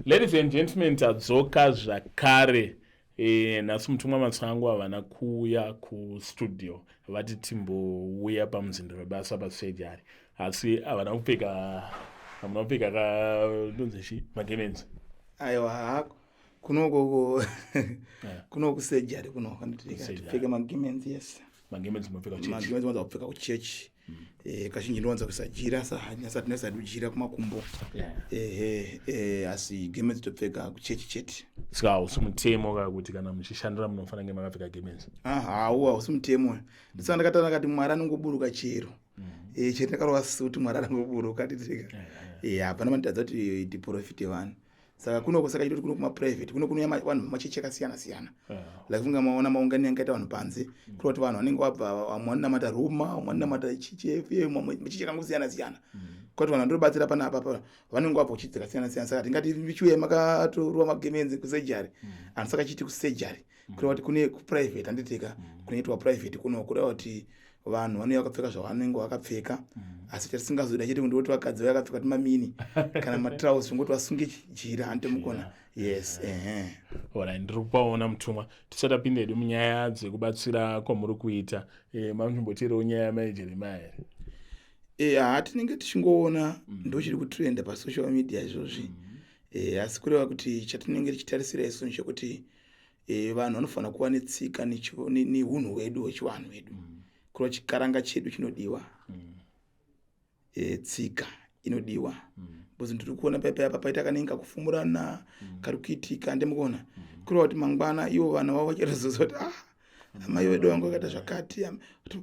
Ladies and gentlemen, tadzoka zvakare. Nhasi Mutumwa Matsangu havana kuuya kustudio, vati timbouya pamuzinda webasa pasejari, asi havana kupfeka, hamuna kupfeka kanonzi chi magemenzi. Aiwa, hako kunoko kuno kusejari kuno tipfeke magemenzi, yes. Magemenzi munopfeka kuchechi? Magemenzi wanza kupfeka kuchechi. Kazhinji ndinowanza kuisa jira sasati nesadu jira kumakumbo. Ehe, asi gemenzi topfeka kuchechi chete. Saka hausi mutemo ka kuti kana muchishandira munofanira kunge makapfeka gemenzi? Hawu, hausi mutemo. Ndisaka ndakataura ndakati Mwari anongoburuka chero. Chero ndakarova suti, Mwari anongoburuka titika. Hapana manitadza kuti tiprofite vanhu. Saka kunoko, saka chitoti kuno kumaprivate kuno kunouya vanhu vemachechi akasiyana siyana. Like funga maona maungani angaita vanhu panze, kureva kuti vanhu vanenge vabva, vamwe vanonamata Roma, vamwe vanonamata chichi FM, vamwe machechi akangosiyana siyana. Kwati vanhu vandobatsira panapa vanenge vabva kuchechi dzakasiyana siyana. Saka tingati michiuya makatorwa magemenzi kusejari, hanhu saka chiti kusejari kureva kuti kune kuprivate, handitika kunoitwa private kuno, kureva kuti vanhu vanouya vakapfeka zvavanenge vakapfeka. Asi chatisingazoda chete kundoti vakadzi vaya vakapfeka tumamini kana matrausi, kungoti vasunge jira, handitomukona, yes, ehe. Alright, ndiri kupaona Mutumwa. Tisati tapinda hedu munyaya dzekubatsira kwamuri kuita, mamuchimboteerawo nyaya yamai Jeremiah here? Ha, tinenge tichingoona, ndo chiri kutrenda pasocial media izvozvi. Asi kureva kuti chatinenge tichitarisira isu ndechekuti vanhu vanofanira kuva netsika neunhu hwedu hwechivanhu hwedu. Kureva chikaranga chedu chinodiwa, tsika inodiwa, because ndiri kuona paipai apa paita kanenge kakufumurana kari kuitika, ndimukona kureva kuti mangwana ivo vana vavo vachatozoziva kuti, ah, amai vedu vangu vakaita zvakati.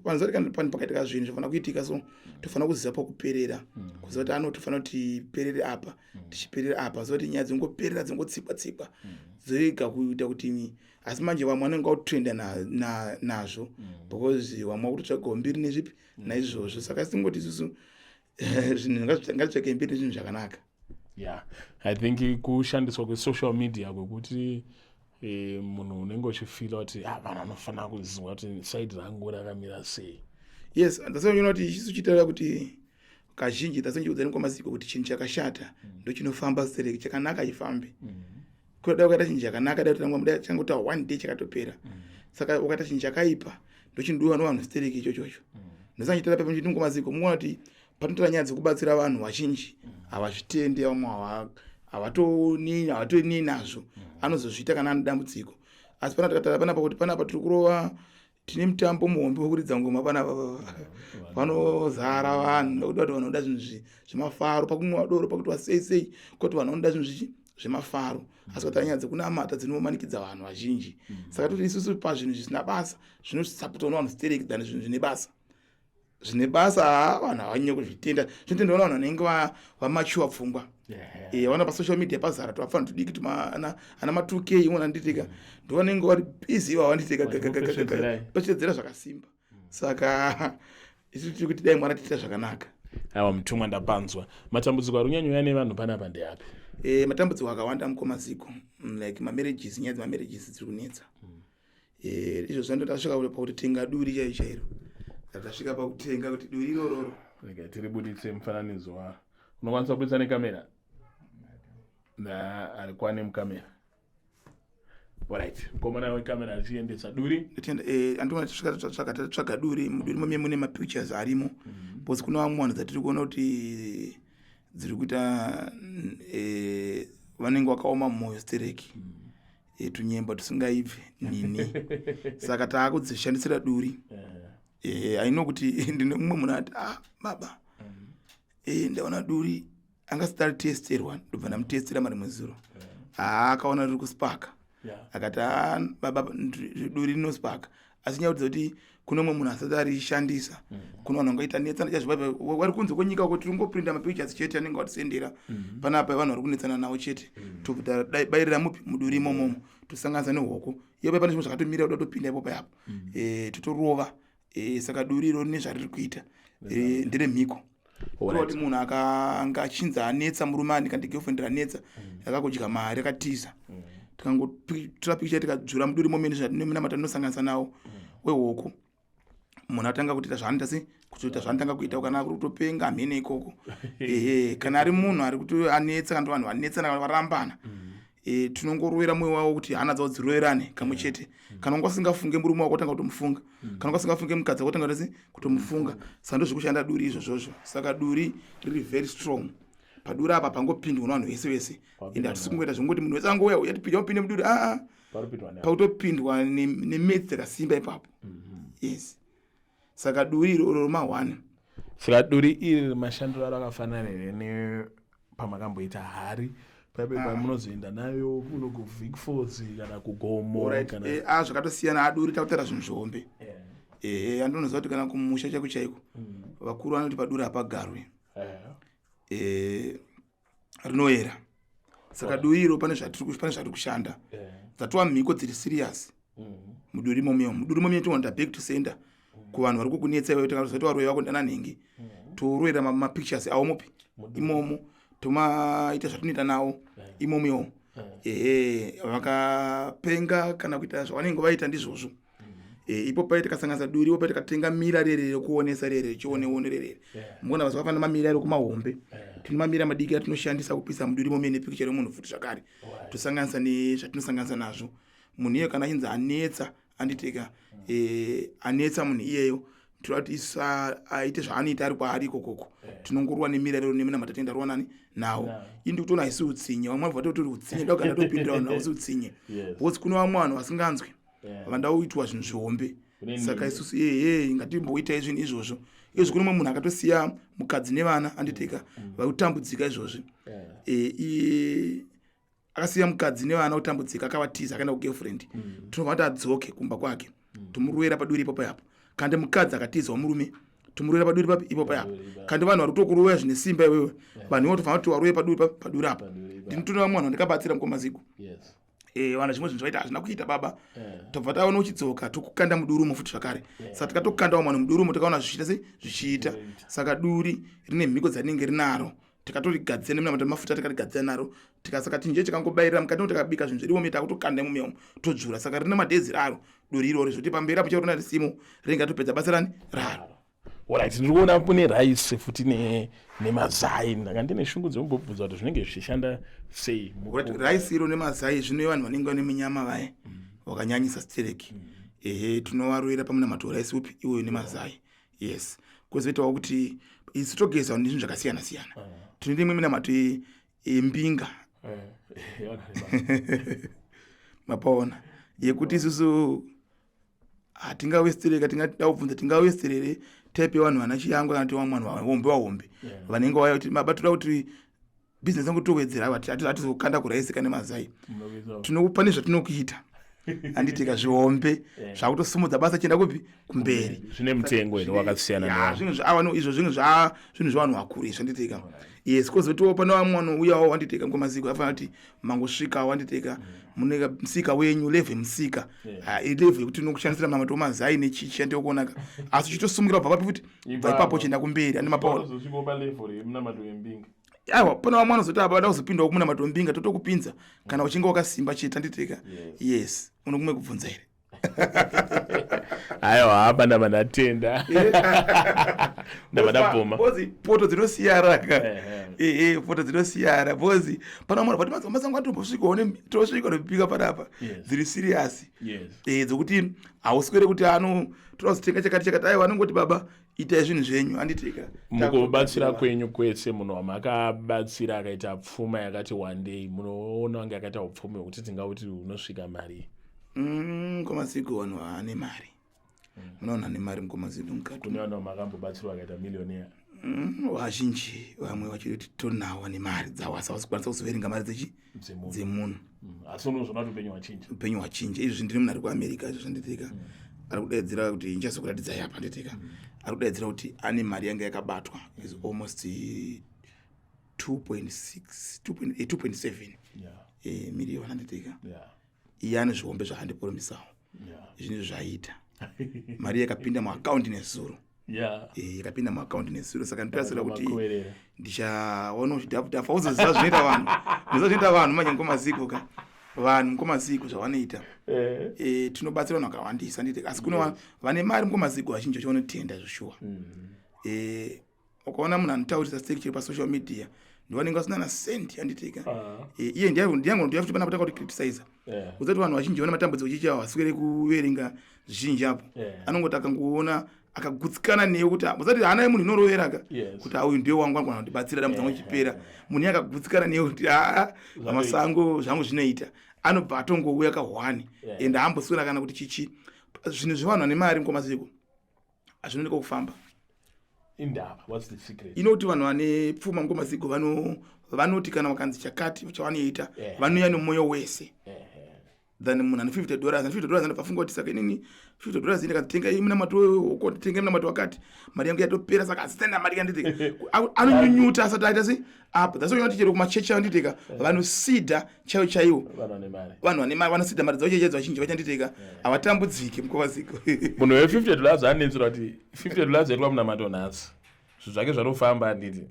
Panzati kana pani pakaitika zvinhu zvofanira kuitika, so tofanira kuziva pakuperera, kuziva kuti ano tofanira kuti perere apa, tichiperera apa, ziva kuti nyaya dzingoperera, dzingotsikwa tsikwa, dzorega kuita kuti. Asi manje vamwe vanenge vakutrenda nazvo because vamwe vakutotsvagawo mbiri nezvipi naizvozvo. Saka singoti isusu zvinhu ngatitsvake mbiri nezvinhu zvakanaka. Yeah, I think kushandiswa kwesocial media kwekuti munhu unenge uchifeela kuti, ah, vanhu vanofanira kuziva kuti side rangu rakamira sei. Yes, ndasaona kuti isu chitaura kuti kazhinji tasanchiudzani kwamaziko kuti chinhu chakashata ndochinofamba stereki, chakanaka chifambe. Kuda ukaita chinhu chakanaka, dai kuti changota one day chakatopera. Saka ukaita chinhu chakaipa, ndochinodiwa nevanhu stereki ichochocho. Ndosanchitaura pepo chiti ngomaziko muona kuti panotora nyaya dzekubatsira vanhu vazhinji havazvitendi, vamwe havatoni, havatonii nazvo, anozozviita kana ane dambudziko. Asi pana takatara panapa kuti panapa tiri kurova, tine mutambo muhombe wekuridza ngoma panapa, panozara vanhu nekuda kuti vanhu vanoda zvinhu zvemafaro, pakumwiwa doro, pakuitwa sei sei, kwoti vanhu vanoda zvinhu zvichi zvemafaro. Asi katara nyaya dzekunamata dzinomanikidza vanhu vazhinji. Saka toti isusu pazvinhu zvisina basa zvinosapotwa nevanhu stereki than zvinhu zvine basa. Zvine basa, haa, vanhu havanyanye kuzvitenda, zvinotendwa nevanhu vanenge vamachuwa pfungwa. Vana pasocial media pazara twafana tudiki tuma ana ma 2K imona, nditika ndovanenge vari busy ivavo, vanditika Vachingopesvedzera. Pachedzera zvakasimba. Saka isu tiri kuti dai Mwari atiitira zvakanaka. Aiwa Mutumwa, ndapanzwa. Matambudziko ari kunyanyouya nevanhu panapa ndeapi? Matambudziko akawanda, mukomaziko. Like mamarriages, nyaya dzemamarriages dziri kunetsa. Izvo zvando tasvika pakuti duri chairo chairo, tasvika pakutenga kuti duri irororo. Rega tiribuditse mufananidzo waro. Unokwanisa kubuditsa nekamera na arikwane mukamera. Alright, mukomana wekamera achiendesa duri. Ndotenda. Andiona tasvika tatsvaga, tatsvaga duri. Muduri momie mune mapictures arimo because kuna vamwe vanhu dzatiri kuona kuti dziri kuita vanenge vakaoma mwoyo stereki, tunyemba tusingaibve nini. Saka taakudzishandisira duri. I know kuti ndine mumwe munhu ati, ah, baba, ndaona duri angasati aritesterwa, ndobva ndamutestera marimwe zuro. Haa, akaona riri kuspaka. Akati, "Ah, baba, duri rinospaka." Asi nyaya kuti kune mumwe munhu asati arishandisa, kuna vanhu vangaita netsana chaizvo vari kunze kwenyika uko. Tiri ngoprinda mapictures chete anenge vatisendera panapa, vanhu vari kunetsana nawo chete. Tobva bayirira mupi muduri imomomo, tosanganisa nehoko iyo pane zvimwe zvakatomira kuda kutopinda ipopo yapo. Totorova. Saka duri iro rine zvariri kuita. Nderemhiko, kureva kuti munhu akanga achinzi anetsa murume ani kana girlfriend ranetsa, akakudya mari, akatiza, tikangotora pikicha tikadzura muduri momene zvatinamata tinosanganisa nawo wehoko, munhu atanga kutoita zvaanoita se kutoita zvaanotanga kuita. Kana kuri kutopenga, hamhene ikoko. Ehe, kana ari munhu ari kuti anetsa, kana kuti vanhu vanetsana kana varambana. Tinongorovera mwoyo wavo kuti hana dzavo dziroverane kamwe chete. Kana wanga usingafunge murume wako, tanga kutomufunga. Kana wanga usingafunge mukadzi wako, tanga kutosi kutomufunga. Saka ndozvekushanda duri izvozvozvo. Saka duri riri very strong. Paduri apa pangopindwa nevanhu vese vese, ende hatisi kungoita zvongoti munhu wese angouya uya tipinda, upinde muduri. Aa, pakutopindwa nemetsi dzakasimba ipapo. Yes, saka duri iroro ma1. Saka duri iri mashandiro aro akafanana here nepamakamboita hari paipe, pamunozoenda nayo kuno kuVic Falls kana kugomo kana? A, zvakatosiyana. Aduri takutaura zvinhu zvihombe. Ehe, andinoziva kuti kana kumusha chaiko chaiko, vakuru vanoti paduri hapagarwe. Rinoyera. Saka duri iro pane zvatiri kushanda. Dzatova mhiko dziri serious muduri imomo. Muduri imomo tinoita back to sender kuvanhu vari kukunetsa iwewe. Tikazoti varoyi vako ndana nhingi, toroyera mapictures avo mupi imomo, tomaita zvatinoita nawo imomo imomo. Ehe, vakapenga kana kuita zvavanenge vaita ndizvozvo. Ipo pai tikasanganisa duri, ipo pai tikatenga mira rere rekuonesa rere richioneone rere. Muona vazovafanira mamira ero kumahombe. Tine mamira madiki atinoshandisa kupisa muduri imomo nepikicha remunhu futi zvakare, tosanganisa nezvatinosanganisa nazvo. Munhu iyeyo kana achinzi anetsa, anditeka anetsa munhu iyeyo, toda kuti isu aite zvaanoita ari kwaari ikokoko. Tinongorwa nemira rero neminamata, tinoenda rwa nani nawo. Ini ndikutoona haisi utsinye. Vamwe vabva totori utsinye, ndakugara topindura vanhu, hausi utsinye, because kune vamwe vanhu vasinganzwi, vanda kuitwa zvinhu zvihombe. Saka isusu, ehe, ngatimboitai zvinhu izvozvo. Izvi kune mumwe munhu akatosiya mukadzi nevana, anditeka, vari kutambudzika izvozvi. Akasiya mukadzi nevana kutambudzika, akavatiza, akaenda kugirlfriend. Tinobva kuti adzoke kumba kwake, tomurovera paduri ipapo yapo. Kandi mukadzi akatizwa murume, tomurovera paduri papi ipapo yapo. Kandi vanhu vari kutokuroya zvine simba iwewe, vanhu ivo tofanira kuti warove paduri paduri apo. Ndinotoona vamwe vanhu vandikabatsira mukomaziko. Vanhu zvimwe zvinhu zvaita hazvina kuita baba. Tobva taona uchidzoka, tokukanda mudurumo futi zvakare. Saka tikatokanda vamwe vanhu mudurumo, tikaona zvichiita sei, zvichiita. Saka duri rine mhiko dzarinenge rinaro. Tikatorigadzira neminamato, mafuta tikarigadzira naro. Tikasaka tinje tikangobayirira mukati, tikabika zvinhu zvedu imomo, takutokanda imomo imomo, todzvura. Saka rine madhezi raro duri iroro, zvokuti pamberi apo chaurona risimo, rinenge ratopedza basa rani raro. Alright, ndiri kuona kune rice futi nemazai. Ndanga ndine shungu dzekumbobvunza kuti zvinenge zvichishanda sei. Rice iro nemazai zvino vanhu vanenge vane minyama vaye vakanyanyisa stereki. Ehe, tinovaroera pamunamato rice upi iwoyo nemazai. Yes, kwozoitawo kuti isu togeza nezvinhu zvakasiyana siyana. Tinoita imwe minamato yembinga, mapaona, yekuti isusu hatingawestereka. Tingada kubvunza, tingawesterere type yevanhu vana chiyangwa kana kuti vamwe vanhu vahombe vahombe vanenge vaya kuti baba, toda kuti bhizinesi yangu towedzera, hatizokanda kuraisi kane mazai. Tinokupa nezvatinokuita, handitika, zvihombe zvakutosimudza basa chienda kupi, kumberi. Zvine mutengo here wakasiyana? Ya, zvinhu zvawa izvo, zvinhu zvinhu zvevanhu vakuru izvo, handitika. Yes, kwozotiwo pane vamwe vanouyawo, handitika, mukomaziko afanira kuti mangosvikawo, handitika, mune musika wenyu, level yemusika. Ah, ilevel yekuti unokushandisira mamato mazai nechichi andiokuonaka, asi uchitosumukira kubva papi futi, kubva ipapo uchienda kumberi, andi mapaona. Aiwa, pane vamwe vanozoti apa vada kuzopindawo kumunamato mbinga, totokupinza kana uchinge wakasimba chete, handitika. Yes, unokumwe kubvunza here? Aiwa, apa ndabva ndatenda, ndabva ndabvuma. Because poto dzinosiyana ka. Ehe, poto dzinosiyana, because pana vamwe vanhu masango atombosvikawo, tosvika nopika panapa. Dziri serious. Dzokuti hauswere kuti ano toda kuzotenga chakati chakati. Aiwa, anongoti baba, itai zvinhu zvenyu, handitika. Mukubatsira kwenyu kwese, munhu wamakabatsira akaita pfuma yakati wandei, munoona kunge akaita upfumi hwekuti tingauti unosvika mari? Mukomaziko vanhu vaane mari, munoona ane mari mukomaziko mukati. Kune vanhu vamakambobatsirwa akaita millionaire? Vazhinji vamwe vachiri tonawa nemari dzavo, asi havasi kukwanisa kuzoverenga mari dzechi dzemunhu. Dzemunhu. Asi unozoona kuti upenyu hwachinja. Upenyu hwachinja. Izvi ndiri munhu ari kuAmerica izvo, zvanditika, ari kudaidzira kuti ndichazokuratidzai apa, nditika, ari kudaidzira kuti ane mari yanga yakabatwa is almost 2.6 2.7 miliyoni, anditika. Iye ane zvihombe zvaandipromisawo. Izvi ndizvo zvaiita mari yakapinda muakaundi nezuro. Yakapinda muakaundi nezuro. Saka ndinotarisira kuti Makuverera. Ndichaona uchidhafu-dhafu. Auzoziva zvinoita vanhu, unoziva zvinoita vanhu manje mukomaziko ka, vanhu mukomaziko zvavanoita. Tinobatsira vanhu vakawandisa, nditi, asi kune vane mari mukomaziko vazhinji vachivanotenda zveshuwa. Ukaona munhu anotaurisa stake chiri pasocial media. Ndivanenge vasina na cent, handitika? Iye ndiyangu futi panapa tanga kuti Yeah. Uzati vanhu vazhinji vane matambudziko chichi avo vaswere kuverenga zvizhinji apo. Anongoti akangoona akagutsikana newe kuti usati hana yemunhu inorovera kuti auyu ndiye wangu, anogona kundibatsira dambudziko rangu chipera. Munhu iye akagutsikana newe kuti aa, pamasango zvangu zvinoita, anobva atongouya kahwani. Ende haamboswera kana kuti chichi. Zvinhu zvevanhu vane mari, mukomasiko, hazvinooneka kufamba. Indaba, what's the secret? Inoti vanhu vane pfuma, mukomasiko, vanoti kana vakanzi chakati chavanoita, vanouya nemwoyo wese than munhu ane $50. Ane $50 anobva afunga kuti saka inini $50 ndikatenga munamato woko, nditenga munamato wakati, mari yangu yatopera, saka asitenda mari yanditeka. Anonyunyuta asati aita sei apo. That's why unoti chero kumachechi anditeka, vanosidha chaiwo chaiwo. Vanhu vane mari. Vanhu vane mari vanosidha mari dzavo chaidzo. Vazhinji vachanditeka havatambudziki, mukovaziko. Munhu we$50 anetsera kuti $50 yaitwa munamato nhasi, zvinhu zvake zvatofamba, handiti?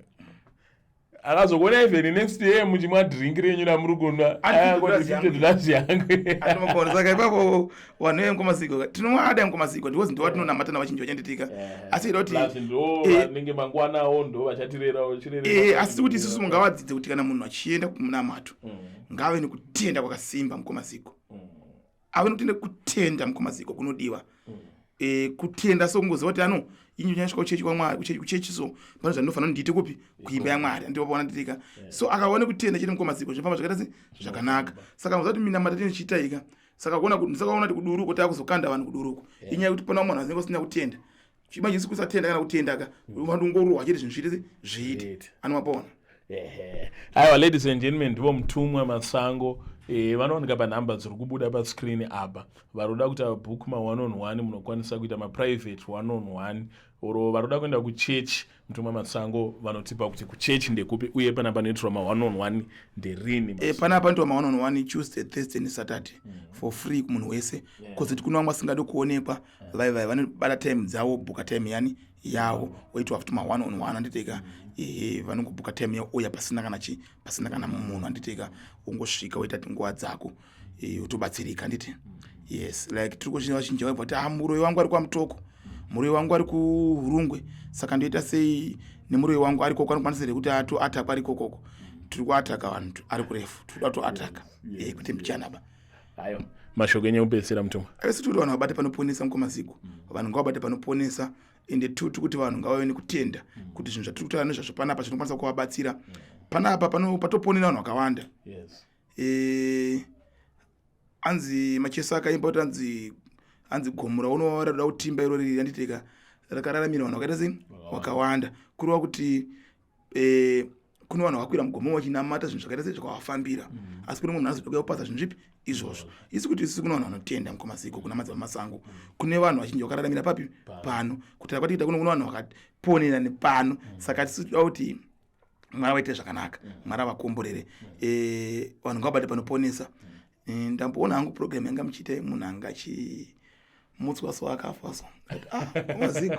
Akazokuona even next year muchimwa drink renyu ramuri kunwa, Ati angoti $50 $50 yangu. Anomapona. Saka ipapo vanhu vemukomasiko tinovada, mukomasiko, ndikozi ndo vatinonamata navazhinji vachanditika. Asi ida kuti Plus ndo vanenge mangwanawo ndo vachatirerawo chirere. Asi kuti isusu mungavadzidze kuti kana munhu achienda kumunamato, ngave nekutenda kwakasimba, mukomaziko. Ave nekutenda. Kutenda, mukomaziko, kunodiwa. Kutenda so kungoziva kuti ano inyi nyasvika kuchechi kwaMwari, kuchechi so pane zvandinofanira ndiite kupi, kuimba yaMwari, andivapaona nditika. So akaona kutenda chete, mukomaziko, zvinofamba zvakaita se zvakanaka. Saka muziva kuti minamata tinochiita ika. Saka kuona kuti ndisakaona kuti kuduruko taakuzokanda vanhu kuduruko, inyaya yekuti pana munhu anenge usina kutenda. Chimanje kusatenda kana kutenda ka, vandongorohwa chete, zvinhu zviite se zviite. Zviite. Anomapaona. Ehe. Aiwa, ladies and gentlemen, ndivo Mutumwa Masango. Vanowanika panhamba dziri kubuda pascreen apa. Vari kuda kuita book ma one on one, munokwanisa kuita maprivate one on one, or vari kuda kuenda kuchechi, Mutumwa Masango vanotipa kuti kuchechi ndekupi, uye pana panoitirwa ma one on one nderini? Panapa panoitwa ma one on one Tuesday, Thursday neSaturday for free kumunhu wese. Kozoti kune vamwe vasingadi kuonekwa, vai vai vanobata time dzavo, bhuka time yani yavo, woitwa futi ma one on one, handiteka? Ehe, vanongobhuka time yavo, uya pasina kana chi pasina kana munhu, handiteka? Ungosvika woita nguva dzako, wotobatsirika, handiti? Yes, like tiri kuzhinji vazhinji vaibva kuti, ah, muroyi wangu ari kwaMutoko, muroyi wangu ari kuHurungwe, saka ndoita sei nemuroyi wangu ari koko? Anokwanisa here kuti atoatakwa ari kokoko? Tiri kuataka vanhu ari kurefu, tiri kuda kutoataka kwete michanaba. Aiwa, mashoko enyu ekupedzisira, Mutumwa? Asi tiri kuti vanhu vabate panoponesa, mukomaziko. Vanhu ngavabate panoponesa. Ende two, tiri kuti vanhu ngavave nekutenda kuti zvinhu zvatiri kutaura nezvazvo panapa zvinokwanisa kuvabatsira. Panapa patoponera vanhu vakawanda. Anzi Macheso akaimba kuti anzi gomo raunowa rada kutimba irori, yanditika, rakararamira vanhu vakaita sei? Wakawanda. Kureva kuti kune vanhu vakakwira mugomo vachinamata, zvinhu zvakaita sei? Zvakavafambira. Asi kune munhu azoda kuya kupasa zvinhu zvipi izvozvo. Isi kuti isusu kune vanhu vanotenda, mukomaziko, kuna Madzibaba Masango, kune vanhu vazhinji vakararamira papi? Pano. Kutara kwatiita kuno, kune vanhu vakaponera nepano. Saka tisi toda kuti Mwari vaite zvakanaka, Mwari avakomborere. Vanhu ngavabate panoponesa. Ndamboona hangu program yanga muchiita, munhu anga achimutswa so akafa so. Ndati, ah, mazigo,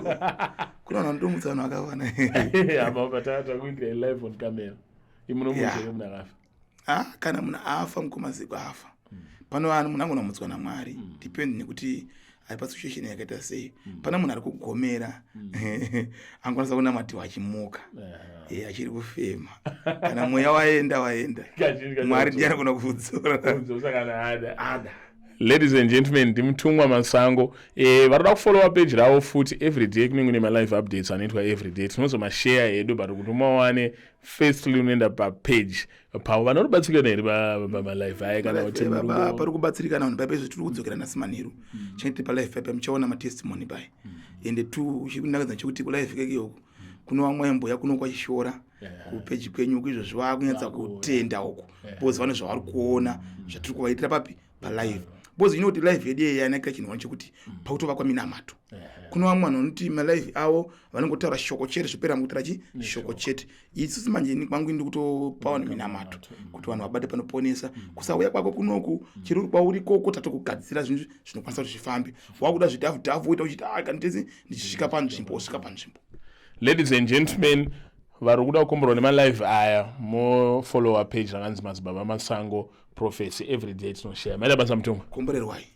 kuna vanhu vanotomutsa vanhu vakafa. Apa patatakuitira live on camera, imunomutsere munhu akafa? Ah, kana munhu afa, mukomaziko, afa, pano vanhu munhu angona kumutswa naMwari, depend nekuti ari pasituation yakaita sei. Pana munhu ari kugomera, angokwanisa kunamatiwa achimuka, achiri kufema. Kana mweya waenda, waenda. Kazhinji kacho. Mwari ndiye anogona kudzora. Kudzosa kana ada. Ada. Ladies and gentlemen, ndiMutumwa Masango. Varoda kufollowa page ravo futi, everyday kunenge kune malive updates anoitwa everyday, tinozomashare hedu, but kuti umawane firstly unoenda papage pavo. Vanorubatsirikana here pamalive aya kana kuti Pari kubatsirikana vanhu paipa. Izvo tiri kudzokera nhasi manheru, chete palive paipa muchaona matestimony pai. Ende two, chikunakidza chekuti kulive kekeyoko kuno vamwe mbuya kuno kwachishora kupeji kwenyu uku, izvozvi vakunyatsa kutenda uku because vane zvavari kuona zvatiri kuvaitira papi? Palive. Because you know kuti live yedu iyi yanaka chinhu chekuti pakutovakwa minamato. Kuno vamwe vanhu vanoti malive avo vanongotaura shoko chete, zvopera mukutaura chi shoko chete. Isusu manje ini kwangu ndiri kutopa vanhu minamato kuti vanhu vabate panoponesa. Kusauya kwako kunoku, chiri uri kwauri koko, tatokugadzira zvinhu zvinokwanisa kuti zvifambe. Wakuda zvidhavhu dhavhu, woita uchiti, ah, kanditezi ndichisvika panzvimbo, wosvika panzvimbo. Ladies and gentlemen, vari kuda kukomborwa nemalive aya, mofollowa page rakanzi Madzibaba Masango Prophecy. Everyday tinoshare. Maita basa, Mutumwa. Komborerwai.